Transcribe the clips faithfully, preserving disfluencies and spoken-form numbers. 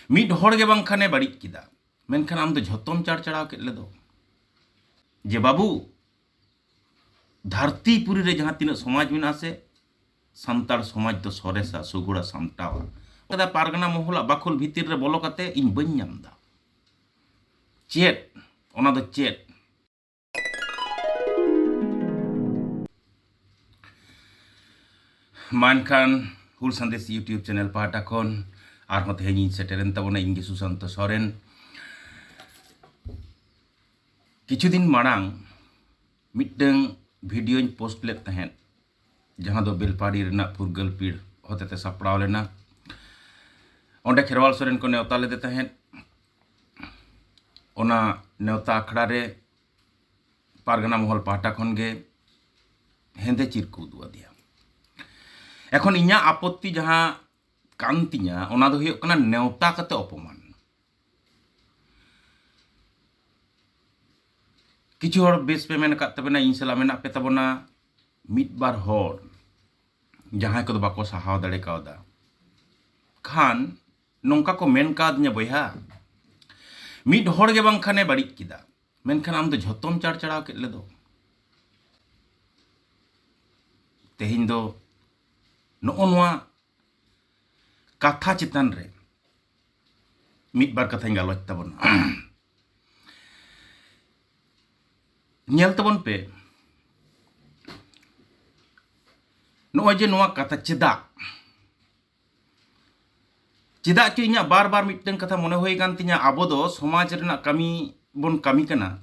ᱢᱤᱫ ᱦᱚᱲ ᱜᱮ ᱵᱟᱝᱠᱷᱟᱱᱮ ᱵᱟᱹᱲᱤᱡ ᱠᱮᱫᱟ, ᱢᱮᱱᱠᱷᱟᱱ ᱟᱢ ᱫᱚ ᱡᱷᱚᱛᱚᱢ ᱪᱟᱲᱪᱟᱲᱟᱣ ᱠᱮᱫ ᱞᱮᱫᱚ᱾ ᱡᱮ ᱵᱟᱹᱵᱩ, ᱫᱷᱟᱹᱨᱛᱤ ᱯᱩᱨᱤ ᱨᱮ ᱡᱟᱦᱟᱸ ᱛᱤᱱᱟᱹᱜ ᱥᱚᱢᱟᱡᱽ ᱢᱮᱱᱟᱜᱼᱟ ᱥᱮ, ᱥᱟᱱᱛᱟᱲ ᱥᱚᱢᱟᱡᱽ ᱫᱚ ᱥᱚᱨᱮᱥᱟ, ᱥᱩᱜᱩᱲᱟ, ᱥᱟᱢᱴᱟᱣᱟ᱾ ᱠᱟᱫᱟ ᱯᱟᱨᱜᱟᱱᱟ ᱢᱚᱦᱚᱞᱟᱜ ᱵᱟᱠᱷᱳᱞ ᱵᱷᱤᱛᱤᱨ ᱨᱮ ᱵᱚᱞᱚ ᱠᱟᱛᱮ ᱤᱧ ᱵᱟᱹᱧ ᱧᱟᱢ ᱮᱫᱟ᱾ ᱪᱮᱫ? ᱚᱱᱟ ᱫᱚ ᱪᱮᱫ? ᱢᱟ ᱮᱱᱠᱷᱟᱱ ᱦᱩᱞ ᱥᱟᱸᱫᱮᱥ YouTube ᱪᱮᱱᱮᱞ ᱯᱟᱦᱴᱟ ᱠᱷᱚᱱ ᱟᱨᱦᱚᱸ ᱛᱮᱦᱮᱧ ᱤᱧ ᱥᱮᱴᱮᱨᱮᱱ ᱛᱟᱵᱚᱱᱟ, ᱤᱧ ᱜᱮ ᱥᱩᱥᱟᱱᱛᱚ ᱥᱚᱨᱮᱱ᱾ ᱠᱤᱪᱷᱩ ᱫᱤᱱ ᱢᱟᱲᱟᱝ ᱢᱤᱫᱴᱟᱝ ᱵᱷᱤᱰᱤᱭᱳᱧ ᱯᱳᱥᱴ ᱞᱮᱫ ᱛᱟᱦᱮᱸᱫ, ᱡᱟᱦᱟᱸ ᱫᱚ ᱵᱮᱞᱯᱟᱦᱟᱲᱤ ᱨᱮᱱᱟᱜ ᱯᱷᱩᱨᱜᱟᱹᱞ ᱯᱤᱲ ᱦᱚᱛᱮᱛᱮ ᱥᱟᱯᱲᱟᱣ ᱞᱮᱱᱟ᱾ ᱚᱸᱰᱮ ᱠᱷᱮᱨᱣᱟᱞ ᱥᱚᱨᱮᱱ ᱠᱚ ᱱᱮᱣᱛᱟ ᱞᱮᱫᱮ ᱛᱟᱦᱮᱸᱫ᱾ ᱚᱱᱟ ᱱᱮᱣᱛᱟ ᱟᱠᱷᱲᱟ ᱨᱮ ᱯᱟᱨᱜᱟᱱᱟ ᱢᱚᱦᱚᱞ ᱯᱟᱦᱴᱟ ᱠᱷᱚᱱ ᱜᱮ ᱦᱮᱸᱫᱮ ᱪᱤᱨ ᱠᱚ ᱩᱫᱩᱜ ᱟᱫᱮᱭᱟ᱾ ᱮᱠᱷᱚᱱ ᱤᱧᱟᱹᱜ ᱟᱯᱚᱛᱛᱤ ᱡᱟᱦᱟᱸ ᱠᱟᱱ ᱛᱤᱧᱟ, ᱚᱱᱟ ᱫᱚ ᱦᱩᱭᱩᱜ ᱠᱟᱱᱟ ᱱᱮᱣᱛᱟ ᱠᱟᱛᱮ ᱚᱯᱚᱢᱟᱱ᱾ ᱠᱤᱪᱷᱩ ᱦᱚᱲ ᱵᱮᱥ ᱯᱮ ᱢᱮᱱ ᱟᱠᱟᱫ ᱛᱟᱵᱮᱱᱟ, ᱤᱧ ᱥᱟᱞᱟᱜ ᱢᱮᱱᱟᱜ ᱯᱮ ᱛᱟᱵᱚᱱᱟ ᱢᱤᱫ ᱵᱟᱨ ᱦᱚᱲ, ᱡᱟᱦᱟᱸᱭ ᱠᱚᱫᱚ ᱵᱟᱠᱚ ᱥᱟᱦᱟᱣ ᱫᱟᱲᱮ ᱠᱟᱣᱫᱟ᱾ ᱠᱷᱟᱱ ᱱᱚᱝᱠᱟ ᱠᱚ ᱢᱮᱱ ᱠᱟᱣᱫᱤᱧᱟ, ᱵᱚᱭᱦᱟ, ᱢᱤᱫ ᱦᱚᱲ ᱜᱮ ᱵᱟᱝᱠᱷᱟᱱᱮ ᱵᱟᱹᱲᱤᱡ ᱠᱮᱫᱟ, ᱢᱮᱱᱠᱷᱟᱱ ᱟᱢ ᱫᱚ ᱡᱷᱚᱛᱚᱢ ᱪᱟᱲᱪᱟᱲᱟᱣ ᱠᱮᱫ ᱞᱮᱫᱚ᱾ ᱛᱮᱦᱮᱧ ᱫᱚ ᱱᱚᱜᱼᱚ ᱱᱚᱣᱟ ᱠᱟᱛᱷᱟ ᱪᱮᱛᱟᱱ ᱨᱮ ᱢᱤᱫ ᱵᱟᱨ ᱠᱟᱛᱷᱟᱧ ᱜᱟᱞᱚᱪ ᱛᱟᱵᱚᱱᱟ᱾ ᱧᱮᱞ ᱛᱟᱵᱚᱱ ᱯᱮ, ᱱᱚᱜᱼᱚᱭ ᱡᱮ ᱱᱚᱣᱟ ᱠᱟᱛᱷᱟ, ᱪᱮᱫᱟᱜ, ᱪᱮᱫᱟᱜ ᱪᱚ ᱤᱧᱟᱹᱜ ᱵᱟᱨ ᱵᱟᱨ ᱢᱤᱫᱴᱟᱝ ᱠᱟᱛᱷᱟ ᱢᱚᱱᱮ ᱦᱩᱭ ᱠᱟᱱ ᱛᱤᱧᱟ, ᱟᱵᱚ ᱫᱚ ᱥᱚᱢᱟᱡᱽ ᱨᱮᱱᱟᱜ ᱠᱟᱹᱢᱤ ᱵᱚᱱ ᱠᱟᱹᱢᱤ ᱠᱟᱱᱟ,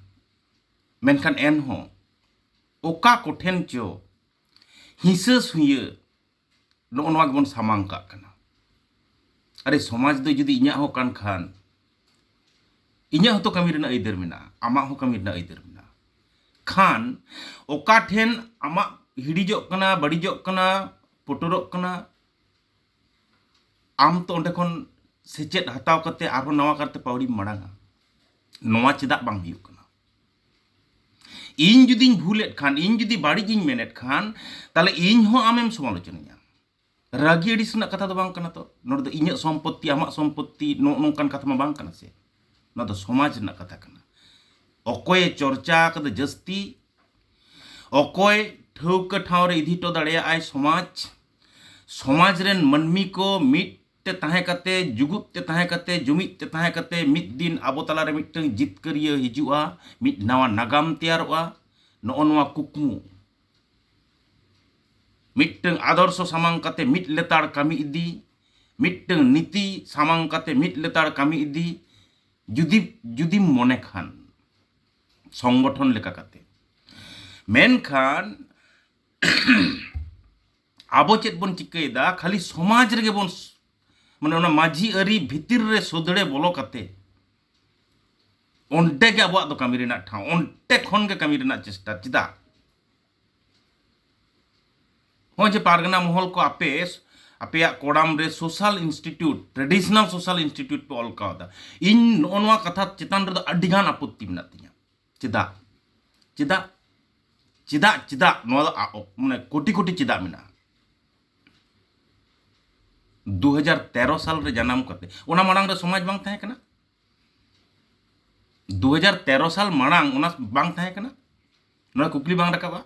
ᱢᱮᱱᱠᱷᱟᱱ ᱮᱱᱦᱚᱸ ᱚᱠᱟ ᱠᱚᱴᱷᱮᱱ ᱪᱚ ᱦᱤᱸᱥᱟᱹ ᱥᱩᱭᱟᱹ ᱱᱚᱜᱼᱚ ᱱᱚᱣᱟ ᱜᱮᱵᱚᱱ ᱥᱟᱢᱟᱝ ᱠᱟᱜ ᱠᱟᱱᱟ᱾ ᱟᱨᱮ, ᱥᱚᱢᱟᱡᱽ ᱫᱚ ᱡᱩᱫᱤ ᱤᱧᱟᱹᱜ ᱦᱚᱸ ᱠᱟᱱ ᱠᱷᱟᱱ, ᱤᱧᱟᱹᱜ ᱦᱚᱸᱛᱚ ᱠᱟᱹᱢᱤ ᱨᱮᱱᱟᱜ ᱟᱹᱭᱫᱟᱹᱨ ᱢᱮᱱᱟᱜᱼᱟ, ᱟᱢᱟᱜ ᱦᱚᱸ ᱠᱟᱹᱢᱤ ᱨᱮᱱᱟᱜ ᱟᱹᱭᱫᱟᱹᱨ ᱢᱮᱱᱟᱜᱼᱟ᱾ ᱠᱷᱟᱱ ᱚᱠᱟ ᱴᱷᱮᱱ ᱟᱢᱟᱜ ᱦᱤᱲᱤᱡᱚᱜ ᱠᱟᱱᱟ, ᱵᱟᱹᱲᱤᱡᱚᱜ ᱠᱟᱱᱟ, ᱯᱚᱴᱚᱨᱚᱜ ᱠᱟᱱᱟ, ᱟᱢ ᱛᱚ ᱚᱸᱰᱮ ᱠᱷᱚᱱ ᱥᱮᱪᱮᱫ ᱦᱟᱛᱟᱣ ᱠᱟᱛᱮ ᱟᱨᱦᱚᱸ ᱱᱟᱣᱟ ᱠᱟᱨᱛᱮ ᱯᱟᱹᱣᱲᱤᱢ ᱢᱟᱲᱟᱝᱟ᱾ ᱱᱚᱣᱟ ᱪᱮᱫᱟᱜ ᱵᱟᱝ ᱦᱩᱭᱩᱜ ᱠᱟᱱᱟ? ᱤᱧ ᱡᱩᱫᱤᱧ ᱵᱷᱩᱞᱮᱫ ᱠᱷᱟᱱ, ᱤᱧ ᱡᱩᱫᱤ ᱵᱟᱹᱲᱤᱡ ᱤᱧ ᱢᱮᱱᱮᱫ ᱠᱷᱟᱱ, ᱛᱟᱦᱞᱮ ᱤᱧ ᱦᱚᱸ ᱟᱢᱮᱢ ᱥᱚᱢᱟᱞᱳᱪᱚᱱᱟᱧᱟ᱾ ᱨᱟᱹᱜᱤ ᱟᱹᱲᱤᱥ ᱨᱮᱱᱟᱜ ᱠᱟᱛᱷᱟ ᱫᱚ ᱵᱟᱝ ᱠᱟᱱᱟ ᱛᱚ᱾ ᱱᱚᱰᱮ ᱫᱚ ᱤᱧᱟᱹᱜ ᱥᱚᱢᱯᱚᱛᱛᱤ, ᱟᱢᱟᱜ ᱥᱚᱢᱯᱚᱛᱛᱤ, ᱱᱚᱜᱼᱚ ᱱᱚᱝᱠᱟᱱ ᱠᱟᱛᱷᱟ ᱢᱟ ᱵᱟᱝ ᱠᱟᱱᱟ ᱥᱮ᱾ ᱱᱚᱣᱟ ᱫᱚ ᱥᱚᱢᱟᱡᱽ ᱨᱮᱱᱟᱜ ᱠᱟᱛᱷᱟ ᱠᱟᱱᱟ᱾ ᱚᱠᱚᱭᱮ ᱪᱚᱨᱪᱟ ᱟᱠᱟᱫᱟ ᱡᱟᱹᱥᱛᱤ, ᱚᱠᱚᱭ ᱴᱷᱟᱹᱣᱠᱟᱹ ᱴᱷᱟᱶ ᱨᱮ ᱤᱫᱤ ᱦᱚᱴᱚ ᱫᱟᱲᱮᱭᱟᱜᱼᱟᱭ ᱥᱚᱢᱟᱡᱽ, ᱥᱚᱢᱟᱡᱽ ᱨᱮᱱ ᱢᱟᱹᱱᱢᱤ ᱠᱚ ᱢᱤᱫ ᱛᱮ ᱛᱟᱦᱮᱸ ᱠᱟᱛᱮ, ᱡᱩᱜᱩᱫ ᱛᱮ ᱛᱟᱦᱮᱸ ᱠᱟᱛᱮ, ᱡᱩᱢᱤᱫ ᱛᱮ ᱛᱟᱦᱮᱸ ᱠᱟᱛᱮ, ᱢᱤᱫ ᱫᱤᱱ ᱟᱵᱚ ᱛᱟᱞᱟᱨᱮ ᱢᱤᱫᱴᱟᱝ ᱡᱤᱛᱠᱟᱹᱨᱤᱭᱟᱹ ᱦᱤᱡᱩᱜᱼᱟ, ᱢᱤᱫ ᱱᱟᱣᱟ ᱱᱟᱜᱟᱢ ᱛᱮᱭᱟᱨᱚᱜᱼᱟ᱾ ᱱᱚᱜᱼᱚ ᱱᱚᱣᱟ ᱠᱩᱠᱢᱩ, ᱢᱤᱫᱴᱟᱝ ᱟᱫᱚᱨᱥᱚ ᱥᱟᱢᱟᱝ ᱠᱟᱛᱮ ᱢᱤᱫ ᱞᱮᱛᱟᱲ ᱠᱟᱹᱢᱤ ᱤᱫᱤ, ᱢᱤᱫᱴᱟᱝ ᱱᱤᱛᱤ ᱥᱟᱢᱟᱝ ᱠᱟᱛᱮ ᱢᱤᱫ ᱞᱮᱛᱟᱲ ᱠᱟᱹᱢᱤ ᱤᱫᱤ, ᱡᱩᱫᱤ, ᱡᱩᱫᱤᱢ ᱢᱚᱱᱮ ᱠᱷᱟᱱ, ᱥᱚᱝᱜᱚᱴᱷᱚᱱ ᱞᱮᱠᱟ ᱠᱟᱛᱮ᱾ ᱢᱮᱱᱠᱷᱟᱱ ᱟᱵᱚ ᱪᱮᱫ ᱵᱚᱱ ᱪᱤᱠᱟᱹᱭᱮᱫᱟ? ᱠᱷᱟᱹᱞᱤ ᱥᱚᱢᱟᱡᱽ ᱨᱮᱜᱮ ᱵᱚᱱ ᱥ-, ᱢᱟᱱᱮ ᱚᱱᱟ ᱢᱟᱹᱡᱷᱤ ᱟᱹᱨᱤ ᱵᱷᱤᱛᱤᱨ ᱨᱮ ᱥᱚᱫᱲᱮ ᱵᱚᱞᱚ ᱠᱟᱛᱮ ᱚᱸᱰᱮ ᱜᱮ ᱟᱵᱚᱣᱟᱜ ᱫᱚ ᱠᱟᱹᱢᱤ ᱨᱮᱱᱟᱜ ᱴᱷᱟᱶ, ᱚᱸᱰᱮ ᱠᱷᱚᱱ ᱜᱮ ᱠᱟᱹᱢᱤ ᱨᱮᱱᱟᱜ ᱪᱮᱥᱴᱟ᱾ ᱪᱮᱫᱟᱜ? ᱱᱚᱜᱼᱚᱭ ᱡᱮ ᱯᱟᱨᱜᱟᱱᱟ ᱢᱚᱦᱚᱞ ᱠᱚ ᱟᱯᱮ, ᱟᱯᱮᱭᱟᱜ ᱠᱚᱲᱟᱢ ᱨᱮ social institute, traditional social institute ᱯᱮ ᱚᱞ ᱠᱟᱣᱫᱟ, ᱤᱧ ᱱᱚᱜᱼᱚ ᱱᱚᱣᱟ ᱠᱟᱛᱷᱟ ᱪᱮᱛᱟᱱ ᱨᱮᱫᱚ ᱟᱹᱰᱤ ᱜᱟᱱ ᱟᱯᱚᱛᱛᱤ ᱢᱮᱱᱟᱜ ᱛᱤᱧᱟ᱾ ᱪᱮᱫᱟᱜ? ᱪᱮᱫᱟᱜ? ᱪᱮᱫᱟᱜ? ᱪᱮᱫᱟᱜ? ᱱᱚᱣᱟ ᱫᱚ ᱟ-, ᱚ-, ᱢᱟᱱᱮ ᱠᱳᱴᱤ ᱠᱳᱴᱤ ᱪᱮᱫᱟᱜ ᱢᱮᱱᱟᱜᱼᱟ᱾ ᱫᱩ ᱦᱟᱡᱟᱨ ᱛᱮᱨᱚ ᱥᱟᱞ ᱨᱮ ᱡᱟᱱᱟᱢ ᱠᱟᱛᱮ, ᱚᱱᱟ ᱢᱟᱲᱟᱝ ᱨᱮ ᱥᱚᱢᱟᱡᱽ ᱵᱟᱝ ᱛᱟᱦᱮᱸ ᱠᱟᱱᱟ? ᱫᱩ ᱦᱟᱡᱟᱨ ᱛᱮᱨᱚ ᱥᱟᱞ ᱢᱟᱲᱟᱝ ᱚᱱᱟ ᱵᱟᱝ ᱛᱟᱦᱮᱸ ᱠᱟᱱᱟ? ᱱᱚᱣᱟ ᱠᱩᱠᱞᱤ ᱵᱟᱝ ᱨᱟᱠᱟᱵᱼᱟ?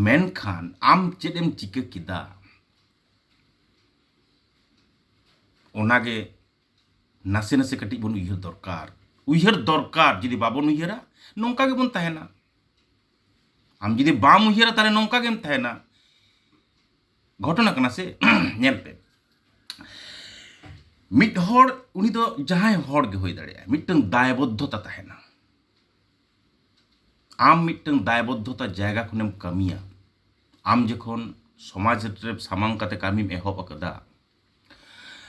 ᱢᱮᱱᱠᱷᱟᱱ ᱟᱢ ᱪᱮᱫ ᱮᱢ ᱪᱤᱠᱟᱹ ᱠᱮᱫᱟ? ᱚᱱᱟᱜᱮ ᱱᱟᱥᱮ ᱱᱟᱥᱮ ᱠᱟᱹᱴᱤᱡ ᱵᱚᱱ ᱩᱭᱦᱟᱹᱨ ᱫᱚᱨᱠᱟᱨ᱾ ᱩᱭᱦᱟᱹᱨ ᱫᱚᱨᱠᱟᱨ᱾ ᱡᱩᱫᱤ ᱵᱟᱵᱚᱱ ᱩᱭᱦᱟᱹᱨᱟ, ᱱᱚᱝᱠᱟ ᱜᱮᱵᱚᱱ ᱛᱟᱦᱮᱱᱟ᱾ ᱟᱢ ᱡᱩᱫᱤ ᱵᱟᱢ ᱩᱭᱦᱟᱹᱨᱟ, ᱛᱟᱦᱞᱮ ᱱᱚᱝᱠᱟ ᱜᱮᱢ ᱛᱟᱦᱮᱱᱟ᱾ ᱜᱷᱚᱴᱚᱱᱟ ᱠᱟᱱᱟ ᱥᱮ? ᱧᱮᱞ ᱯᱮ, ᱢᱤᱫ ᱦᱚᱲ, ᱩᱱᱤ ᱫᱚ ᱡᱟᱦᱟᱸᱭ ᱦᱚᱲ ᱜᱮ ᱦᱩᱭ ᱫᱟᱲᱮᱭᱟᱜᱼᱟ, ᱢᱤᱫᱴᱟᱝ ᱫᱟᱭᱵᱚᱫᱽᱫᱷᱚᱛᱟ ᱛᱟᱦᱮᱱᱟ᱾ ᱟᱢ ᱢᱤᱫᱴᱟᱝ ᱫᱟᱭᱵᱚᱫᱽᱫᱷᱚᱛᱟ ᱡᱟᱭᱜᱟ ᱠᱷᱚᱱᱮᱢ ᱠᱟᱹᱢᱤᱭᱟ᱾ ᱟᱢ ᱡᱚᱠᱷᱚᱱ ᱥᱚᱢᱟᱡᱽ ᱨᱮ ᱥᱟᱢᱟᱝ ᱠᱟᱛᱮ ᱠᱟᱹᱢᱤᱢ ᱮᱦᱚᱵ ᱟᱠᱟᱫᱟ,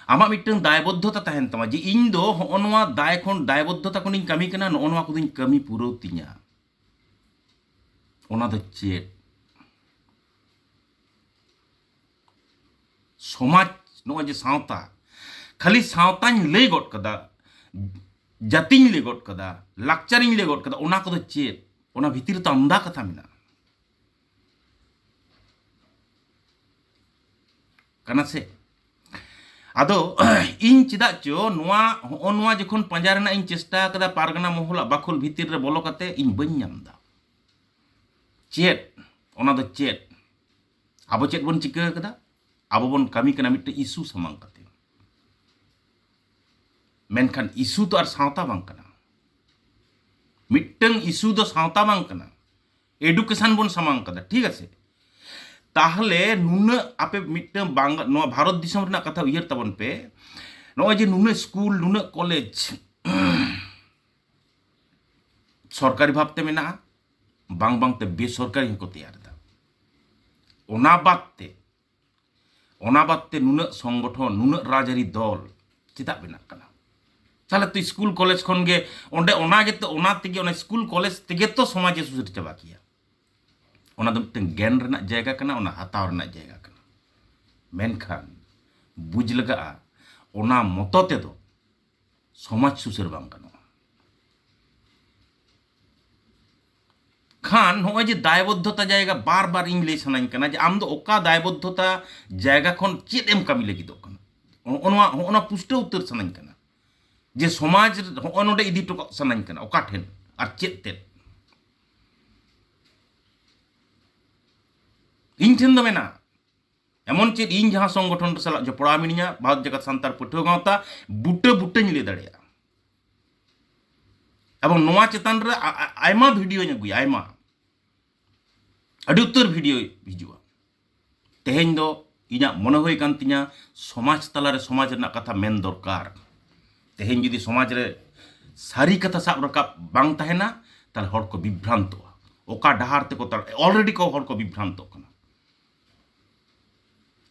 ᱟᱢᱟᱜ ᱢᱤᱫᱴᱟᱝ ᱫᱟᱭᱵᱚᱫᱽᱫᱷᱚᱛᱟ ᱛᱟᱦᱮᱱ ᱛᱟᱢᱟ ᱡᱮ ᱤᱧ ᱫᱚ ᱦᱚᱸᱜᱼᱚ ᱱᱚᱣᱟ ᱫᱟᱭ ᱠᱷᱚᱱ, ᱫᱟᱭᱵᱚᱫᱽᱫᱷᱚᱛᱟ ᱠᱷᱚᱱᱤᱧ ᱠᱟᱹᱢᱤ ᱠᱟᱱᱟ, ᱱᱚᱜᱼᱚ ᱱᱚᱣᱟ ᱠᱚᱫᱚᱧ ᱠᱟᱹᱢᱤ ᱯᱩᱨᱟᱹᱣ ᱛᱤᱧᱟ᱾ ᱚᱱᱟ ᱫᱚ ᱪᱮᱫ? ᱥᱚᱢᱟᱡᱽ, ᱱᱚᱜᱼᱚᱭ ᱡᱮ ᱥᱟᱶᱛᱟ, ᱠᱷᱟᱹᱞᱤ ᱥᱟᱶᱛᱟᱧ ᱞᱟᱹᱭ ᱜᱚᱫ ᱠᱟᱫᱟ, ᱡᱟᱹᱛᱤᱧ ᱞᱟᱹᱭ ᱜᱚᱫ ᱠᱟᱫᱟ, ᱞᱟᱠᱪᱟᱨᱤᱧ ᱞᱟᱹᱭ ᱜᱚᱫ ᱠᱟᱫᱟ, ᱚᱱᱟ ᱠᱚᱫᱚ ᱪᱮᱫ? ᱚᱱᱟ ᱵᱷᱤᱛᱤᱨ ᱨᱮᱛᱚ ᱟᱢᱫᱟ ᱠᱟᱛᱷᱟ ᱢᱮᱱᱟᱜᱼᱟ᱾ ᱠᱟᱱᱟ ᱥᱮ? ᱟᱫᱚ ᱤᱧ ᱪᱮᱫᱟᱜ ᱪᱚ ᱱᱚᱣᱟ, ᱦᱚᱸᱜᱼᱚ ᱱᱚᱣᱟ ᱡᱚᱠᱷᱚᱱ ᱯᱟᱸᱡᱟ ᱨᱮᱱᱟᱜ ᱤᱧ ᱪᱮᱥᱴᱟ ᱟᱠᱟᱫᱟ, ᱯᱟᱨᱜᱟᱱᱟ ᱢᱚᱦᱚᱞᱟᱜ ᱵᱟᱠᱷᱳᱞ ᱵᱷᱤᱛᱤᱨ ᱨᱮ ᱵᱚᱞᱚ ᱠᱟᱛᱮ, ᱤᱧ ᱵᱟᱹᱧ ᱧᱟᱢ ᱮᱫᱟ᱾ ᱪᱮᱫ? ᱚᱱᱟ ᱫᱚ ᱪᱮᱫ? ᱟᱵᱚ ᱪᱮᱫ ᱵᱚᱱ ᱪᱤᱠᱟᱹ ᱟᱠᱟᱫᱟ? ᱟᱵᱚ ᱵᱚᱱ ᱠᱟᱹᱢᱤ ᱠᱟᱱᱟ ᱢᱤᱫᱴᱮᱱ ᱤᱥᱩ ᱥᱟᱢᱟᱝ ᱠᱟᱛᱮ, ᱢᱮᱱᱠᱷᱟᱱ ᱤᱥᱩ ᱫᱚ ᱟᱨ ᱥᱟᱶᱛᱟ ᱵᱟᱝ ᱠᱟᱱᱟ᱾ ᱢᱤᱫᱴᱟᱝ ᱤᱥᱩ ᱫᱚ ᱥᱟᱶᱛᱟ ᱵᱟᱝ ᱠᱟᱱᱟ, ᱮᱰᱩᱠᱮᱥᱚᱱ ᱵᱚᱱ ᱥᱟᱢᱟᱝ ᱠᱟᱫᱟ, ᱴᱷᱤᱠ ᱟᱪᱷᱮ? ᱛᱟᱦᱞᱮ ᱱᱩᱱᱟᱹᱜ ᱟᱯᱮ ᱢᱤᱫᱴᱟᱝ ᱵᱟᱝ, ᱱᱚᱣᱟ ᱵᱷᱟᱨᱚᱛ ᱫᱤᱥᱚᱢ ᱨᱮᱱᱟᱜ ᱠᱟᱛᱷᱟ ᱩᱭᱦᱟᱹᱨ ᱛᱟᱵᱚᱱ ᱯᱮ, ᱱᱚᱜᱼᱚᱭ ᱡᱮ ᱱᱩᱱᱟᱹᱜ ᱥᱠᱩᱞ, ᱱᱩᱱᱟᱹᱜ ᱠᱚᱞᱮᱡᱽ ᱥᱚᱨᱠᱟᱨᱤ ᱵᱷᱟᱵᱽᱛᱮ ᱢᱮᱱᱟᱜᱼᱟ, ᱵᱟᱝ ᱵᱟᱝᱛᱮ ᱵᱮᱥᱚᱨᱠᱟᱨᱤ ᱦᱚᱸᱠᱚ ᱛᱮᱭᱟᱨ ᱮᱫᱟ᱾ ᱚᱱᱟ ᱵᱟᱫ ᱛᱮ, ᱚᱱᱟ ᱵᱟᱫ ᱛᱮ ᱱᱩᱱᱟᱹᱜ ᱥᱚᱝᱜᱚᱴᱷᱚᱱ, ᱱᱩᱱᱟᱹᱜ ᱨᱟᱡᱽᱟᱹᱨᱤ ᱫᱚᱞ ᱪᱮᱫᱟᱜ ᱵᱮᱱᱟᱜ ᱠᱟᱱᱟ? ᱛᱟᱦᱞᱮ ᱛᱚ ᱥᱠᱩᱞ ᱠᱚᱞᱮᱡᱽ ᱠᱷᱚᱱ ᱜᱮ ᱚᱸᱰᱮ, ᱚᱱᱟ ᱜᱮᱛᱚ, ᱚᱱᱟ ᱛᱮᱜᱮ, ᱚᱱᱟ ᱥᱠᱩᱞ ᱠᱚᱞᱮᱡᱽ ᱛᱮᱜᱮ ᱛᱚ ᱥᱚᱢᱟᱡᱽ ᱮ ᱥᱩᱥᱟᱹᱨ ᱪᱟᱵᱟ ᱠᱮᱭᱟ᱾ ᱚᱱᱟ ᱫᱚ ᱢᱤᱫᱴᱟᱝ ᱜᱮᱱ ᱨᱮᱱᱟᱜ ᱡᱟᱭᱜᱟ ᱠᱟᱱᱟ, ᱚᱱᱟ ᱦᱟᱛᱟᱣ ᱨᱮᱱᱟᱜ ᱡᱟᱭᱜᱟ ᱠᱟᱱᱟ᱾ ᱢᱮᱱᱠᱷᱟᱱ ᱵᱩᱡᱽ ᱞᱟᱜᱟᱜᱼᱟ, ᱚᱱᱟ ᱢᱚᱛᱚ ᱛᱮᱫᱚ ᱥᱚᱢᱟᱡᱽ ᱥᱩᱥᱟᱹᱨ ᱵᱟᱝ ᱜᱟᱱᱚᱜᱼᱟ᱾ ᱠᱷᱟᱱ ᱱᱚᱜᱼᱚᱭ ᱡᱮ ᱫᱟᱭᱵᱚᱫᱽᱫᱷᱚᱛᱟ ᱡᱟᱭᱜᱟ ᱵᱟᱨ ᱵᱟᱨ ᱤᱧ ᱞᱟᱹᱭ ᱥᱟᱱᱟᱧ ᱠᱟᱱᱟ ᱡᱮ ᱟᱢ ᱫᱚ ᱚᱠᱟ ᱫᱟᱭᱵᱚᱫᱽᱫᱷᱚᱛᱟ ᱡᱟᱭᱜᱟ ᱠᱷᱚᱱ ᱪᱮᱫ ᱮᱢ ᱠᱟᱹᱢᱤ ᱞᱟᱹᱜᱤᱫᱚᱜ ᱠᱟᱱᱟ? ᱱᱚᱜᱼᱚ ᱱᱚᱣᱟ, ᱱᱚᱜᱼᱚ ᱱᱚᱣᱟ ᱯᱩᱥᱴᱟᱹᱣ ᱩᱛᱟᱹᱨ ᱥᱟᱱᱟᱧ ᱠᱟᱱᱟ ᱡᱮ ᱥᱚᱢᱟᱡᱽ ᱱᱚᱜᱼᱚ ᱱᱚᱰᱮ ᱤᱫᱤ ᱦᱚᱴᱚ ᱠᱟᱜ ᱥᱟᱱᱟᱧ ᱠᱟᱱᱟ, ᱚᱠᱟ ᱴᱷᱮᱱ ᱟᱨ ᱪᱮᱫ ᱛᱮᱫ? ᱤᱧ ᱴᱷᱮᱱ ᱫᱚ ᱢᱮᱱᱟᱜᱼᱟ᱾ ᱮᱢᱚᱱ ᱪᱮᱫ ᱤᱧ ᱡᱟᱦᱟᱸ ᱥᱚᱝᱜᱚᱴᱷᱚᱱ ᱨᱮ ᱥᱟᱞᱟᱜ ᱡᱚᱯᱲᱟᱣ ᱢᱤᱱᱟᱹᱧᱟ, ᱵᱷᱟᱨᱚᱛ ᱡᱟᱠᱟᱛ ᱥᱟᱱᱛᱟᱲ ᱯᱟᱹᱴᱷᱩᱣᱟᱹ ᱜᱟᱶᱛᱟ, ᱵᱩᱴᱟᱹ ᱵᱩᱴᱟᱹᱧ ᱞᱟᱹᱭ ᱫᱟᱲᱮᱭᱟᱜᱼᱟ᱾ ᱮᱵᱚᱝ ᱱᱚᱣᱟ ᱪᱮᱛᱟᱱ ᱨᱮ ᱟ-, ᱟ-, ᱟᱭᱢᱟ ᱵᱷᱤᱰᱤᱭᱳᱧ ᱟᱹᱜᱩᱭᱟ, ᱟᱭᱢᱟ᱾ ᱟᱹᱰᱤ ᱩᱛᱟᱹᱨ ᱵᱷᱤᱰᱤᱭᱳ ᱦᱤᱡᱩᱜᱼᱟ᱾ ᱛᱮᱦᱮᱧ ᱫᱚ ᱤᱧᱟᱹᱜ ᱢᱚᱱᱮ ᱦᱩᱭ ᱠᱟᱱ ᱛᱤᱧᱟ, ᱥᱚᱢᱟᱡᱽ ᱛᱟᱞᱟᱨᱮ ᱥᱚᱢᱟᱡᱽ ᱨᱮᱱᱟᱜ ᱠᱟᱛᱷᱟ ᱢᱮᱱ ᱫᱚᱨᱠᱟᱨ᱾ ᱛᱮᱦᱮᱧ ᱡᱩᱫᱤ ᱥᱚᱢᱟᱡᱽ ᱨᱮ ᱥᱟᱹᱨᱤ ᱠᱟᱛᱷᱟ ᱥᱟᱵ ᱨᱟᱠᱟᱵ ᱵᱟᱝ ᱛᱟᱦᱮᱱᱟ, ᱛᱟᱦᱞᱮ ᱦᱚᱲ ᱠᱚ ᱵᱤᱵᱷᱨᱟᱱᱛᱚᱜᱼᱟ᱾ ᱚᱠᱟ ᱰᱟᱦᱟᱨ ᱛᱮᱠᱚ ᱛᱟᱲ-, already ᱠᱚ, ᱦᱚᱲ ᱠᱚ ᱵᱤᱵᱷᱨᱟᱱᱛᱚᱜ ᱠᱟᱱᱟ᱾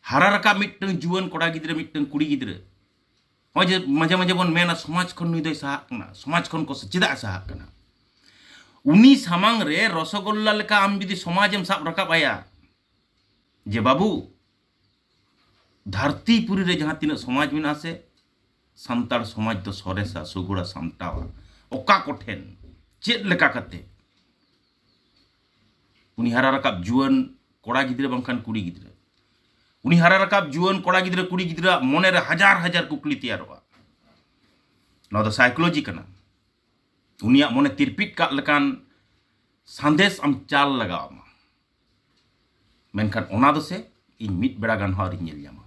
ᱦᱟᱨᱟ ᱨᱟᱠᱟᱵ ᱢᱤᱫᱴᱟᱝ ᱡᱩᱣᱟᱹᱱ ᱠᱚᱲᱟ ᱜᱤᱫᱽᱨᱟᱹ, ᱢᱤᱫᱴᱟᱝ ᱠᱩᱲᱤ ᱜᱤᱫᱽᱨᱟᱹ, ᱱᱚᱜᱼᱚᱭ ᱡᱮ ᱢᱟᱡᱷᱮ ᱢᱟᱡᱷᱮ ᱵᱚᱱ ᱢᱮᱱᱟ, "ᱥᱚᱢᱟᱡᱽ ᱠᱷᱚᱱ ᱱᱩᱭ ᱫᱚᱭ ᱥᱟᱦᱟᱜ ᱠᱟᱱᱟ, ᱥᱚᱢᱟᱡᱽ ᱠᱷᱚᱱ ᱠᱚ ᱪᱮᱫᱟᱜ ᱮ ᱥᱟᱦᱟᱜ ᱠᱟᱱᱟ?" ᱩᱱᱤ ᱥᱟᱢᱟᱝ ᱨᱮ ᱨᱚᱥᱚᱜᱳᱞᱞᱟ ᱞᱮᱠᱟ ᱟᱢ ᱡᱩᱫᱤ ᱥᱚᱢᱟᱡᱽ ᱮᱢ ᱥᱟᱵ ᱨᱟᱠᱟᱵ ᱟᱭᱟ, ᱡᱮ, "ᱵᱟᱹᱵᱩ, ᱫᱷᱟᱹᱨᱛᱤ ᱯᱩᱨᱤ ᱨᱮ ᱡᱟᱦᱟᱸ ᱛᱤᱱᱟᱹᱜ ᱥᱚᱢᱟᱡᱽ ᱢᱮᱱᱟᱜᱼᱟ ᱥᱮ, ᱥᱟᱱᱛᱟᱲ ᱥᱚᱢᱟᱡᱽ ᱫᱚ ᱥᱚᱨᱮᱥᱟ, ᱥᱩᱜᱩᱲᱟ, ᱥᱟᱢᱴᱟᱣᱟ, ᱚᱠᱟ ᱠᱚᱴᱷᱮᱱ, ᱪᱮᱫ ᱞᱮᱠᱟ ᱠᱟᱛᱮ?" ᱩᱱᱤ ᱦᱟᱨᱟ ᱨᱟᱠᱟᱵ ᱡᱩᱣᱟᱹᱱ ᱠᱚᱲᱟ ᱜᱤᱫᱽᱨᱟᱹ ᱵᱟᱝᱠᱷᱟᱱ ᱠᱩᱲᱤ ᱜᱤᱫᱽᱨᱟᱹ, ᱩᱱᱤ ᱦᱟᱨᱟ ᱨᱟᱠᱟᱵ ᱡᱩᱣᱟᱹᱱ ᱠᱚᱲᱟ ᱜᱤᱫᱽᱨᱟᱹ ᱠᱩᱲᱤ ᱜᱤᱫᱽᱨᱟᱹᱣᱟᱜ ᱢᱚᱱᱮᱨᱮ ᱦᱟᱡᱟᱨ ᱦᱟᱡᱟᱨ ᱠᱩᱠᱞᱤ ᱛᱮᱭᱟᱨᱚᱜᱼᱟ᱾ ᱱᱚᱣᱟ ᱫᱚ ᱥᱟᱭᱠᱳᱞᱚᱡᱤ ᱠᱟᱱᱟ᱾ ᱩᱱᱤᱭᱟᱜ ᱢᱚᱱᱮ ᱛᱤᱨᱯᱤᱫ ᱠᱟᱜ ᱞᱮᱠᱟᱱ ᱥᱟᱸᱫᱮᱥ ᱟᱢ ᱪᱟᱞ ᱞᱟᱜᱟᱣ ᱟᱢᱟ᱾ ᱢᱮᱱᱠᱷᱟᱱ ᱚᱱᱟ ᱫᱚ ᱥᱮ ᱤᱧ ᱢᱤᱫ ᱵᱮᱲᱟ ᱜᱟᱱ ᱦᱚᱸ ᱟᱹᱣᱨᱤᱧ ᱧᱮᱞ ᱧᱟᱢᱟ᱾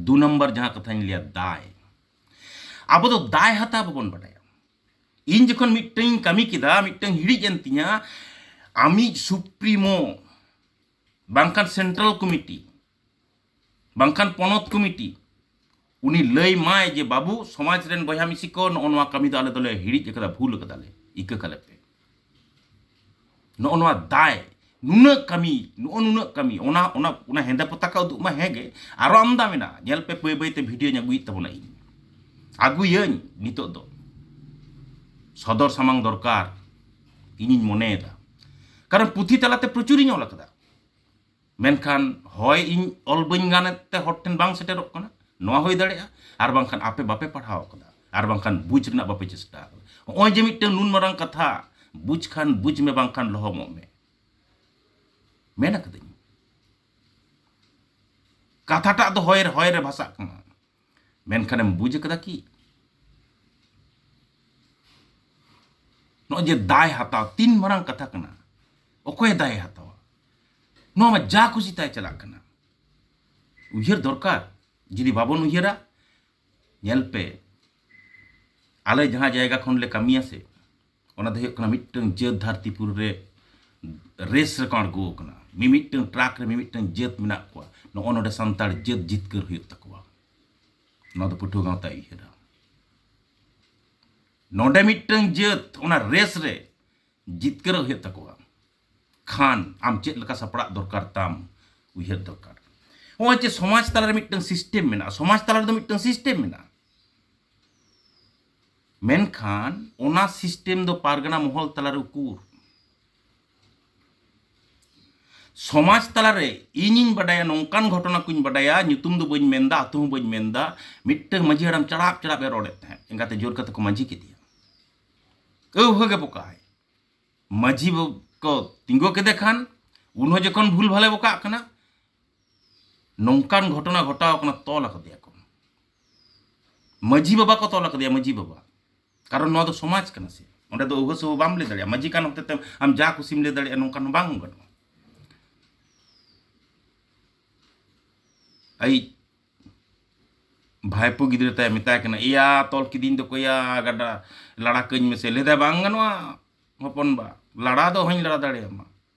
ᱫᱩ ᱱᱟᱢᱵᱟᱨ ᱡᱟᱦᱟᱸ ᱠᱟᱛᱷᱟᱧ ᱞᱟᱹᱭᱟ, ᱫᱟᱭ᱾ ᱟᱵᱚ ᱫᱚ ᱫᱟᱭ ᱦᱟᱛᱟᱣ ᱵᱟᱵᱚᱱ ᱵᱟᱰᱟᱭᱟ᱾ ᱤᱧ ᱡᱚᱠᱷᱚᱱ ᱢᱤᱫᱴᱟᱝ ᱤᱧ ᱠᱟᱹᱢᱤ ᱠᱮᱫᱟ, ᱢᱤᱫᱴᱟᱝ ᱦᱤᱲᱤᱡ ᱮᱱ ᱛᱤᱧᱟ, ᱟᱢᱤᱡ ᱥᱩᱯᱨᱤᱢᱳ ᱵᱟᱝᱠᱷᱟᱱ ᱥᱮᱱᱴᱨᱟᱞ ᱠᱚᱢᱤᱴᱤ ᱵᱟᱝᱠᱷᱟᱱ ᱯᱚᱱᱚᱛ ᱠᱚᱢᱤᱴᱤ ᱩᱱᱤ ᱞᱟᱹᱭ ᱢᱟᱭ ᱡᱮ, "ᱵᱟᱹᱵᱩ, ᱥᱚᱢᱟᱡᱽ ᱨᱮᱱ ᱵᱚᱭᱦᱟ ᱢᱤᱥᱤ ᱠᱚ, ᱱᱚᱜᱼᱚ ᱱᱚᱣᱟ ᱠᱟᱹᱢᱤ ᱫᱚ ᱟᱞᱮ ᱫᱚᱞᱮ ᱦᱤᱲᱤᱡ ᱟᱠᱟᱫᱟ, ᱵᱷᱩᱞ ᱟᱠᱟᱫᱟᱞᱮ, ᱤᱠᱟᱹ ᱠᱟᱞᱮ ᱯᱮ᱾ ᱱᱚᱜᱼᱚ ᱱᱚᱣᱟ ᱫᱟᱭ, ᱱᱩᱱᱟᱹᱜ ᱠᱟᱹᱢᱤ, ᱱᱚᱜᱼᱚ ᱱᱩᱱᱟᱹᱜ ᱠᱟᱹᱢᱤ, ᱚᱱᱟ, ᱚᱱᱟ, ᱚᱱᱟ ᱦᱮᱸᱫᱮ ᱯᱚᱛᱟᱠᱟ ᱩᱫᱩᱜ ᱢᱟ ᱦᱮᱸ ᱜᱮ, ᱟᱨᱚ ᱟᱢᱫᱟ ᱢᱮᱱᱟᱜᱼᱟ᱾ ᱧᱮᱞ ᱯᱮ, ᱵᱟᱹᱭ ᱵᱟᱹᱭ ᱛᱮ ᱵᱷᱤᱰᱤᱭᱳᱧ ᱟᱹᱜᱩᱭᱮᱫ ᱛᱟᱵᱚᱱᱟ ᱤᱧ᱾ ᱟᱹᱜᱩᱭᱟᱹᱧ ᱱᱤᱛᱚᱜ ᱫᱚ᱾ ᱥᱚᱫᱚᱨ ᱥᱟᱢᱟᱝ ᱫᱚᱨᱠᱟᱨ, ᱤᱧᱤᱧ ᱢᱚᱱᱮᱭᱮᱫᱟ᱾ ᱠᱟᱨᱚᱱ ᱯᱩᱛᱷᱤ ᱛᱟᱞᱟᱛᱮ ᱯᱨᱚᱪᱩᱨᱤᱧ ᱚᱞ ᱟᱠᱟᱫᱟ᱾ ᱢᱮᱱᱠᱷᱟᱱ ᱦᱚᱭ ᱤᱧ ᱚᱞ ᱵᱟᱹᱧ ᱜᱟᱱᱮᱫ ᱛᱮ ᱦᱚᱲ ᱴᱷᱮᱱ ᱵᱟᱝ ᱥᱮᱴᱮᱨᱚᱜ ᱠᱟᱱᱟ, ᱱᱚᱣᱟ ᱦᱩᱭ ᱫᱟᱲᱮᱭᱟᱜᱼᱟ, ᱟᱨ ᱵᱟᱝᱠᱷᱟᱱ ᱟᱯᱮ ᱵᱟᱯᱮ ᱯᱟᱲᱦᱟᱣ ᱟᱠᱟᱫᱟ, ᱟᱨ ᱵᱟᱝᱠᱷᱟᱱ ᱵᱩᱡᱽ ᱨᱮᱱᱟᱜ ᱵᱟᱯᱮ ᱪᱮᱥᱴᱟ ᱟᱠᱟᱫᱟ᱾ ᱱᱚᱜᱼᱚᱭ ᱡᱮ ᱢᱤᱫᱴᱟᱝ ᱱᱩᱱ ᱢᱟᱨᱟᱝ ᱠᱟᱛᱷᱟ, "ᱵᱩᱡᱽ ᱠᱷᱟᱱ ᱵᱩᱡᱽ ᱢᱮ, ᱵᱟᱝᱠᱷᱟᱱ ᱞᱚᱦᱚᱢᱚᱜ ᱢᱮ", ᱢᱮᱱ ᱟᱠᱟᱫᱟᱹᱧ᱾ ᱠᱟᱛᱷᱟᱴᱟᱜ ᱫᱚ ᱦᱚᱭ ᱨᱮ, ᱦᱚᱭ ᱨᱮ ᱵᱷᱟᱥᱟᱜ ᱠᱟᱱᱟ, ᱢᱮᱱᱠᱷᱟᱱᱮᱢ ᱵᱩᱡᱽ ᱟᱠᱟᱫᱟ ᱠᱤ? ᱱᱚᱜᱼᱚᱭ ᱡᱮ ᱫᱟᱭ ᱦᱟᱛᱟᱣ, ᱛᱤᱱ ᱢᱟᱨᱟᱝ ᱠᱟᱛᱷᱟ ᱠᱟᱱᱟ, ᱚᱠᱚᱭ ᱫᱟᱭ ᱦᱟᱛᱟᱣᱟ? ᱱᱚᱣᱟ ᱢᱟ ᱡᱟ ᱠᱩᱥᱤ ᱛᱟᱭ ᱪᱟᱞᱟᱜ ᱠᱟᱱᱟ᱾ ᱩᱭᱦᱟᱹᱨ ᱫᱚᱨᱠᱟᱨ᱾ ᱡᱩᱫᱤ ᱵᱟᱵᱚᱱ ᱩᱭᱦᱟᱹᱨᱟ, ᱧᱮᱞ ᱯᱮ, ᱟᱞᱮ ᱡᱟᱦᱟᱸ ᱡᱟᱭᱜᱟ ᱠᱷᱚᱱ ᱞᱮ ᱠᱟᱹᱢᱤᱭᱟ ᱥᱮ, ᱚᱱᱟ ᱫᱚ ᱦᱩᱭᱩᱜ ᱠᱟᱱᱟ ᱢᱤᱫᱴᱟᱝ ᱡᱟᱹᱛ ᱫᱷᱟᱹᱨᱛᱤᱯᱩᱨᱤ ᱨᱮ ᱨᱮᱥ ᱨᱮᱠᱚ ᱟᱬᱜᱚ ᱟᱠᱟᱱᱟ᱾ ᱢᱤᱢᱤᱫᱴᱟᱝ ᱴᱨᱟᱠ ᱨᱮ ᱢᱤᱢᱤᱫᱴᱟᱝ ᱡᱟᱹᱛ ᱢᱮᱱᱟᱜ ᱠᱚᱣᱟ᱾ ᱱᱚᱜᱼᱚ ᱱᱚᱰᱮ ᱥᱟᱱᱛᱟᱲ ᱡᱟᱹᱛ ᱡᱤᱛᱠᱟᱹᱨ ᱦᱩᱭᱩᱜ ᱛᱟᱠᱚᱣᱟ᱾ ᱱᱚᱣᱟ ᱫᱚ ᱯᱟᱹᱴᱷᱩᱣᱟᱹ ᱜᱟᱶᱛᱟᱭ ᱩᱭᱦᱟᱹᱨᱟ᱾ ᱱᱚᱰᱮ ᱢᱤᱫᱴᱟᱝ ᱡᱟᱹᱛ ᱚᱱᱟ ᱨᱮᱥ ᱨᱮ ᱡᱤᱛᱠᱟᱹᱨᱚᱜ ᱦᱩᱭᱩᱜ ᱛᱟᱠᱚᱣᱟ᱾ ᱠᱷᱟᱱ ᱟᱢ ᱪᱮᱫ ᱞᱮᱠᱟ ᱥᱟᱯᱲᱟᱜ ᱫᱚᱨᱠᱟᱨ ᱛᱟᱢ, ᱩᱭᱦᱟᱹᱨ ᱫᱚᱨᱠᱟᱨ᱾ ᱱᱚᱜᱼᱚᱭ ᱡᱮ ᱥᱚᱢᱟᱡᱽ ᱛᱟᱞᱟᱨᱮ ᱢᱤᱫᱴᱟᱝ ᱥᱤᱥᱴᱮᱢ ᱢᱮᱱᱟᱜᱼᱟ, ᱥᱚᱢᱟᱡᱽ ᱛᱟᱞᱟ ᱨᱮᱫᱚ ᱢᱤᱫᱴᱟᱝ ᱥᱤᱥᱴᱮᱢ ᱢᱮᱱᱟᱜᱼᱟ, ᱢᱮᱱᱠᱷᱟᱱ ᱚᱱᱟ ᱥᱤᱥᱴᱮᱢ ᱫᱚ ᱯᱟᱨᱜᱟᱱᱟ ᱢᱚᱦᱚᱞ ᱛᱟᱞᱟᱨᱮ ᱩᱠᱩᱨ? ᱥᱚᱢᱟᱡᱽ ᱛᱟᱞᱟᱨᱮ ᱤᱧᱤᱧ ᱵᱟᱰᱟᱭᱟ, ᱱᱚᱝᱠᱟᱱ ᱜᱷᱚᱴᱚᱱᱟ ᱠᱚᱧ ᱵᱟᱰᱟᱭᱟ, ᱧᱩᱛᱩᱢ ᱫᱚ ᱵᱟᱹᱧ ᱢᱮᱱᱫᱟ, ᱟᱹᱛᱩ ᱦᱚᱸ ᱵᱟᱹᱧ ᱢᱮᱱᱫᱟ, ᱢᱤᱫᱴᱟᱝ ᱢᱟᱹᱡᱷᱤ ᱦᱟᱲᱟᱢ ᱪᱟᱲᱟᱯ ᱪᱟᱲᱟᱯ ᱮ ᱨᱚᱲᱮᱫ ᱛᱟᱦᱮᱸᱫ, ᱮᱸᱜᱟᱛᱮ ᱡᱳᱨ ᱠᱟᱛᱮ ᱠᱚ ᱢᱟᱹᱡᱷᱤ ᱠᱮᱫᱮᱭᱟ᱾ ᱟᱹᱣᱦᱟᱹ ᱜᱮ ᱵᱚᱠᱟᱭ᱾ ᱢᱟᱹᱡᱷᱤ ᱵᱟᱵᱟ ᱠᱚ ᱛᱤᱸᱜᱩ ᱠᱮᱫᱮ ᱠᱷᱟᱱ ᱩᱱ ᱦᱚᱸ ᱡᱚᱠᱷᱚᱱ ᱵᱷᱩᱞ ᱵᱷᱟᱞᱮ ᱵᱚᱠᱟᱜ ᱠᱟᱱᱟ, ᱱᱚᱝᱠᱟᱱ ᱜᱷᱚᱴᱚᱱᱟ ᱜᱷᱚᱴᱟᱣ ᱠᱟᱱᱟ, ᱛᱚᱞ ᱟᱠᱟᱫᱮᱭᱟ ᱠᱚ᱾ ᱢᱟᱹᱡᱷᱤ ᱵᱟᱵᱟ ᱠᱚ ᱛᱚᱞ ᱟᱠᱟᱫᱮᱭᱟ, ᱢᱟᱹᱡᱷᱤ ᱵᱟᱵᱟ᱾ ᱠᱟᱨᱚᱱ ᱱᱚᱣᱟ ᱫᱚ ᱥᱚᱢᱟᱡᱽ ᱠᱟᱱᱟ ᱥᱮ, ᱚᱸᱰᱮ ᱫᱚ ᱩᱦᱟᱹ ᱥᱩᱦᱟᱹ ᱵᱟᱢ ᱞᱟᱹᱭ ᱫᱟᱲᱮᱭᱟᱜᱼᱟ᱾ ᱢᱟᱹᱡᱷᱤ ᱠᱟᱱ ᱦᱚᱛᱮ ᱛᱮ ᱟᱢ ᱡᱟ ᱠᱩᱥᱤᱢ ᱞᱟᱹᱭ ᱫᱟᱲᱮᱭᱟᱜᱼᱟ, ᱱᱚᱝᱠᱟᱱ ᱦᱚᱸ ᱵᱟᱝ ᱜᱟᱱᱚᱜᱼᱟ᱾ ᱟᱭᱤᱡ ᱵᱷᱟᱭᱯᱳ ᱜᱤᱫᱽᱨᱟᱹ ᱛᱟᱭ ᱢᱮᱛᱟᱭ ᱠᱟᱱᱟ, "ᱮᱭᱟ, ᱛᱚᱞ ᱠᱤᱫᱤᱧ ᱫᱚᱠᱚ ᱭᱟ, ᱜᱟᱰᱟ ᱞᱟᱲᱟ ᱠᱟᱹᱧ ᱢᱮᱥᱮ᱾" ᱞᱟᱹᱭᱫᱟᱭ, "ᱵᱟᱝ ᱜᱟᱱᱚᱜᱼᱟ ᱦᱚᱯᱚᱱ ᱵᱟ, ᱞᱟᱲᱟ ᱫᱚ ᱚᱦᱚᱧ ᱞᱟᱲᱟ ᱫᱟᱲᱮᱭᱟᱢᱟ,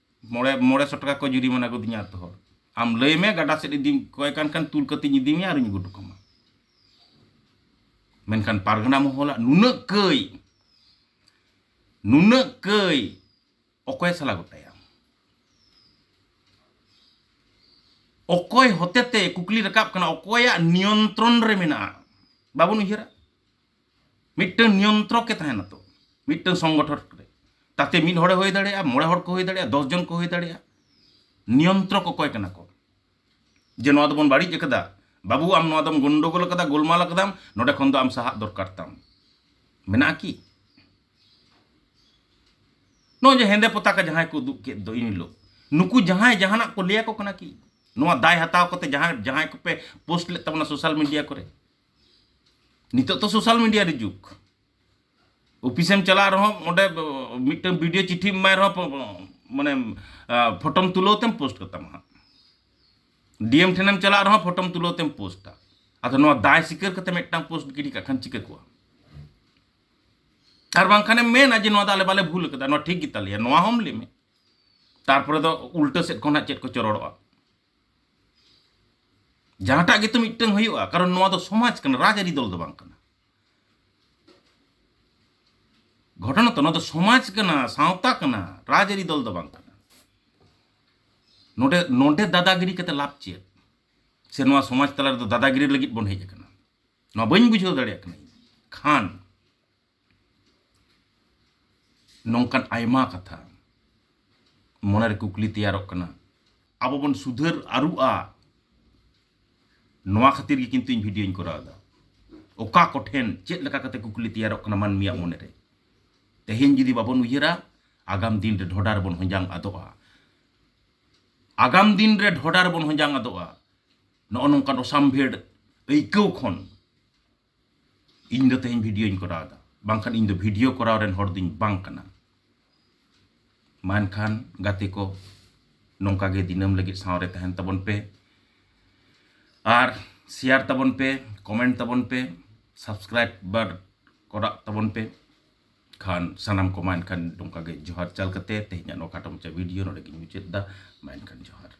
ᱢᱚᱬᱮ, ᱢᱚᱬᱮ ᱥᱚ ᱴᱟᱠᱟ ᱠᱚ ᱡᱩᱨᱤᱢᱟᱱᱟ ᱜᱚᱫᱤᱧᱟ ᱟᱹᱛᱩ ᱦᱚᱲ᱾ ᱟᱢ ᱞᱟᱹᱭ ᱢᱮ, ᱜᱟᱰᱟ ᱥᱮᱫ ᱤᱫᱤ ᱠᱚᱭ ᱠᱟᱱ ᱠᱷᱟᱱ ᱛᱩᱞ ᱠᱟᱛᱮᱧ ᱤᱫᱤ ᱢᱮᱭᱟ ᱟᱨᱤᱧ ᱟᱹᱜᱩ ᱦᱚᱴᱚ ᱠᱟᱢᱟ᱾" ᱢᱮᱱᱠᱷᱟᱱ ᱯᱟᱨᱜᱟᱱᱟ ᱢᱚᱦᱚᱞᱟᱜ ᱱᱩᱱᱟᱹᱜ ᱠᱟᱹᱭ, ᱱᱩᱱᱟᱹᱜ ᱠᱟᱹᱭ, ᱚᱠᱚᱭ ᱥᱟᱞᱟ ᱜᱚᱴᱟᱭᱟ? ᱚᱠᱚᱭ ᱦᱚᱛᱮᱛᱮ ᱠᱩᱠᱞᱤ ᱨᱟᱠᱟᱵ ᱠᱟᱱᱟ, ᱚᱠᱚᱭᱟᱜ ᱱᱤᱭᱚᱱᱛᱨᱚᱱ ᱨᱮ ᱢᱮᱱᱟᱜᱼᱟ? ᱵᱟᱵᱚᱱ ᱩᱭᱦᱟᱹᱨᱟ᱾ ᱢᱤᱫᱴᱟᱝ ᱱᱤᱭᱚᱱᱛᱨᱚᱠ ᱮ ᱛᱟᱦᱮᱱᱟ ᱛᱚ, ᱢᱤᱫᱴᱟᱝ ᱥᱚᱝᱜᱚᱴᱷᱚᱱ ᱨᱮ᱾ ᱛᱟᱛᱮ ᱢᱤᱫ ᱦᱚᱲᱮ ᱦᱩᱭ ᱫᱟᱲᱮᱭᱟᱜᱼᱟ, ᱢᱚᱬᱮ ᱦᱚᱲ ᱠᱚ ᱦᱩᱭ ᱫᱟᱲᱮᱭᱟᱜᱼᱟ, ᱫᱚᱥ ᱡᱚᱱ ᱠᱚ ᱦᱩᱭ ᱫᱟᱲᱮᱭᱟᱜᱼᱟ᱾ ᱱᱤᱭᱚᱱᱛᱨᱚᱠ ᱚᱠᱚᱭ ᱠᱟᱱᱟ ᱠᱚ? ᱡᱮ ᱱᱚᱣᱟ ᱫᱚᱵᱚᱱ ᱵᱟᱹᱲᱤᱡ ᱟᱠᱟᱫᱟ, ᱵᱟᱹᱵᱩ ᱟᱢ ᱱᱚᱣᱟ ᱫᱚᱢ ᱜᱚᱱᱰᱚᱜᱳᱞ ᱟᱠᱟᱫᱟ, ᱜᱳᱞᱢᱟᱞ ᱟᱠᱟᱫᱟᱢ, ᱱᱚᱰᱮ ᱠᱷᱚᱱ ᱫᱚ ᱟᱢ ᱥᱟᱦᱟᱜ ᱫᱚᱨᱠᱟᱨ ᱛᱟᱢ, ᱢᱮᱱᱟᱜᱼᱟ ᱠᱤ? ᱱᱚᱜᱼᱚᱭ ᱡᱮ ᱦᱮᱸᱫᱮ ᱯᱚᱛᱟᱠᱟ ᱡᱟᱦᱟᱸᱭ ᱠᱚ ᱩᱫᱩᱜ ᱠᱮᱫ ᱫᱚ ᱤᱱ ᱦᱤᱞᱳᱜ, ᱱᱩᱠᱩ ᱡᱟᱦᱟᱸᱭ ᱡᱟᱦᱟᱱᱟᱜ ᱠᱚ ᱞᱟᱹᱭᱟᱠᱚ ᱠᱟᱱᱟ ᱠᱤ? ᱱᱚᱣᱟ ᱫᱟᱭ ᱦᱟᱛᱟᱣ ᱠᱟᱛᱮ ᱡᱟᱦᱟᱸ, ᱡᱟᱦᱟᱸᱭ ᱠᱚᱯᱮ ᱯᱳᱥᱴ ᱞᱮᱫ ᱛᱟᱵᱚᱱᱟ ᱥᱳᱥᱟᱞ ᱢᱤᱰᱤᱭᱟ ᱠᱚᱨᱮ, ᱱᱤᱛᱚᱜ ᱛᱚ ᱥᱳᱥᱟᱞ ᱢᱤᱰᱤᱭᱟ ᱨᱮ ᱡᱩᱜᱽ᱾ ᱚᱯᱷᱤᱥᱮᱢ ᱪᱟᱞᱟᱜ ᱨᱮᱦᱚᱸ ᱚᱸᱰᱮ ᱢᱤᱫᱴᱟᱝ ᱵᱷᱤᱰᱤᱭᱳ ᱪᱤᱴᱷᱤᱢ ᱮᱢᱟᱭ ᱨᱮᱦᱚᱸ ᱯᱚ-, ᱢᱟᱱᱮ, ᱟ, ᱯᱷᱳᱴᱳᱢ ᱛᱩᱞᱟᱹᱣ ᱛᱮᱢ ᱯᱳᱥᱴ ᱠᱟᱛᱟᱢᱟ ᱦᱟᱸᱜ᱾ ᱰᱤ ᱮᱢ ᱴᱷᱮᱱᱮᱢ ᱪᱟᱞᱟᱜ ᱨᱮᱦᱚᱸ ᱯᱷᱳᱴᱳᱢ ᱛᱩᱞᱟᱹᱣ ᱛᱮᱢ ᱯᱳᱥᱴᱟ᱾ ᱟᱫᱚ ᱱᱚᱣᱟ ᱫᱟᱭ ᱥᱤᱠᱟᱹᱨ ᱠᱟᱛᱮ ᱢᱤᱫᱴᱟᱝ ᱯᱳᱥᱴ ᱜᱤᱰᱤ ᱠᱟᱜ ᱠᱷᱟᱱ ᱪᱤᱠᱟᱹ ᱠᱚᱜᱼᱟ? ᱟᱨ ᱵᱟᱝᱠᱷᱟᱱᱮᱢ ᱢᱮᱱᱟ ᱡᱮ ᱱᱚᱣᱟ ᱫᱚ ᱟᱞᱮ ᱵᱟᱞᱮ ᱵᱷᱩᱞ ᱟᱠᱟᱫᱟ, ᱱᱚᱣᱟ ᱴᱷᱤᱠ ᱜᱮᱛᱟᱞᱮᱭᱟ, ᱱᱚᱣᱟ ᱦᱚᱸᱢ ᱞᱟᱹᱭ ᱢᱮ᱾ ᱛᱟᱨᱯᱚᱨᱮ ᱫᱚ ᱩᱞᱴᱟᱹ ᱥᱮᱫ ᱠᱷᱚᱱ ᱦᱟᱸᱜ ᱪᱮᱫ ᱠᱚ ᱪᱚᱨᱚᱲᱚᱜᱼᱟ᱾ ᱡᱟᱦᱟᱸᱴᱟᱜ ᱜᱮᱛᱚ ᱢᱤᱫᱴᱟᱝ ᱦᱩᱭᱩᱜᱼᱟ, ᱠᱟᱨᱚᱱ ᱱᱚᱣᱟ ᱫᱚ ᱥᱚᱢᱟᱡᱽ ᱠᱟᱱᱟ, ᱨᱟᱡᱽᱟᱹᱨᱤ ᱫᱚᱞ ᱫᱚ ᱵᱟᱝ ᱠᱟᱱᱟ᱾ ᱜᱷᱚᱴᱚᱱᱟ ᱛᱚ, ᱱᱚᱣᱟ ᱫᱚ ᱥᱚᱢᱟᱡᱽ ᱠᱟᱱᱟ, ᱥᱟᱶᱛᱟ ᱠᱟᱱᱟ, ᱨᱟᱡᱽᱟᱹᱨᱤ ᱫᱚᱞ ᱫᱚ ᱵᱟᱝ ᱠᱟᱱᱟ᱾ ᱱᱚᱰᱮ, ᱱᱚᱰᱮ ᱫᱟᱫᱟᱜᱤᱨᱤ ᱠᱟᱛᱮ ᱞᱟᱵᱷ ᱪᱮᱫ? ᱥᱮ ᱱᱚᱣᱟ ᱥᱚᱢᱟᱡᱽ ᱛᱟᱞᱟ ᱨᱮᱫᱚ ᱫᱟᱫᱟᱜᱤᱨᱤ ᱞᱟᱹᱜᱤᱫ ᱵᱚᱱ ᱦᱮᱡ ᱟᱠᱟᱱᱟ? ᱱᱚᱣᱟ ᱵᱟᱹᱧ ᱵᱩᱡᱷᱟᱹᱣ ᱫᱟᱲᱮᱭᱟᱜ ᱠᱟᱱᱟ ᱤᱧ᱾ ᱠᱷᱟᱱ ᱱᱚᱝᱠᱟᱱ ᱟᱭᱢᱟ ᱠᱟᱛᱷᱟ ᱢᱚᱱᱮᱨᱮ ᱠᱩᱠᱞᱤ ᱛᱮᱭᱟᱨᱚᱜ ᱠᱟᱱᱟ᱾ ᱟᱵᱚ ᱵᱚᱱ ᱥᱩᱫᱷᱟᱹᱨ ᱟᱹᱨᱩᱜᱼᱟ, ᱱᱚᱣᱟ ᱠᱷᱟᱹᱛᱤᱨ ᱜᱮ ᱠᱤᱱᱛᱩ ᱤᱧ ᱵᱷᱤᱰᱤᱭᱳᱧ ᱠᱚᱨᱟᱣ ᱮᱫᱟ᱾ ᱚᱠᱟ ᱠᱚᱴᱷᱮᱱ ᱪᱮᱫ ᱞᱮᱠᱟ ᱠᱟᱛᱮ ᱠᱩᱠᱞᱤ ᱛᱮᱭᱟᱨᱚᱜ ᱠᱟᱱᱟ ᱢᱟᱹᱱᱢᱤᱭᱟᱜ ᱢᱚᱱᱮᱨᱮ, ᱛᱮᱦᱮᱧ ᱡᱩᱫᱤ ᱵᱟᱵᱚᱱ ᱩᱭᱦᱟᱹᱨᱟ, ᱟᱜᱟᱢ ᱫᱤᱱ ᱨᱮ ᱰᱷᱚᱰᱟ ᱨᱮᱵᱚᱱ ᱦᱚᱸᱡᱟᱝ ᱟᱫᱚᱜᱼᱟ᱾ ᱟᱜᱟᱢ ᱫᱤᱱ ᱨᱮ ᱰᱷᱚᱰᱟ ᱨᱮᱵᱚᱱ ᱦᱚᱡᱟᱝ ᱟᱫᱚᱜᱼᱟ᱾ ᱱᱚᱜᱼᱚ ᱱᱚᱝᱠᱟᱱ ᱚᱥᱟᱢᱵᱷᱮᱲ ᱟᱹᱭᱠᱟᱹᱣ ᱠᱷᱚᱱ ᱤᱧ ᱫᱚ ᱛᱮᱦᱮᱧ ᱵᱷᱤᱰᱤᱭᱳᱧ ᱠᱚᱨᱟᱣ ᱮᱫᱟ, ᱵᱟᱝᱠᱷᱟᱱ ᱤᱧ ᱫᱚ ᱵᱷᱤᱰᱤᱭᱳ ᱠᱚᱨᱟᱣ ᱨᱮᱱ ᱦᱚᱲ ᱫᱚᱧ ᱵᱟᱝ ᱠᱟᱱᱟ᱾ ᱢᱟ ᱮᱱᱠᱷᱟᱱ ᱜᱟᱛᱮ ᱠᱚ, ᱱᱚᱝᱠᱟ ᱜᱮ ᱫᱤᱱᱟᱹᱢ ᱞᱟᱹᱜᱤᱫ ᱥᱟᱶᱨᱮ ᱛᱟᱦᱮᱱ ᱛᱟᱵᱚᱱ ᱯᱮ, ᱟᱨ ᱥᱮᱭᱟᱨ ᱛᱟᱵᱚᱱ ᱯᱮ, ᱠᱚᱢᱮᱱᱴ ᱛᱟᱵᱚᱱ ᱯᱮ, ᱥᱟᱵᱥᱠᱨᱟᱭᱤᱵᱟᱨ ᱠᱚᱨᱟᱜ ᱛᱟᱵᱚᱱ ᱯᱮ᱾ ᱠᱷᱟᱱ ᱥᱟᱱᱟᱢ ᱠᱚ ᱢᱟ ᱮᱱᱠᱷᱟᱱ ᱱᱚᱝᱠᱟ ᱜᱮ ᱡᱚᱦᱟᱨ ᱪᱟᱞ ᱠᱟᱛᱮ ᱛᱮᱦᱮᱧᱟᱜ ᱱᱚᱣᱟ ᱠᱷᱟᱴᱚ ᱢᱟᱪᱷᱟ ᱵᱷᱤᱰᱤᱭᱳ ᱱᱚᱰᱮ ᱜᱤᱧ ᱢᱩᱪᱟᱹᱫ ᱮᱫᱟ᱾ ᱢᱟ ᱮᱱᱠᱷᱟᱱ ᱡᱚᱦᱟᱨ᱾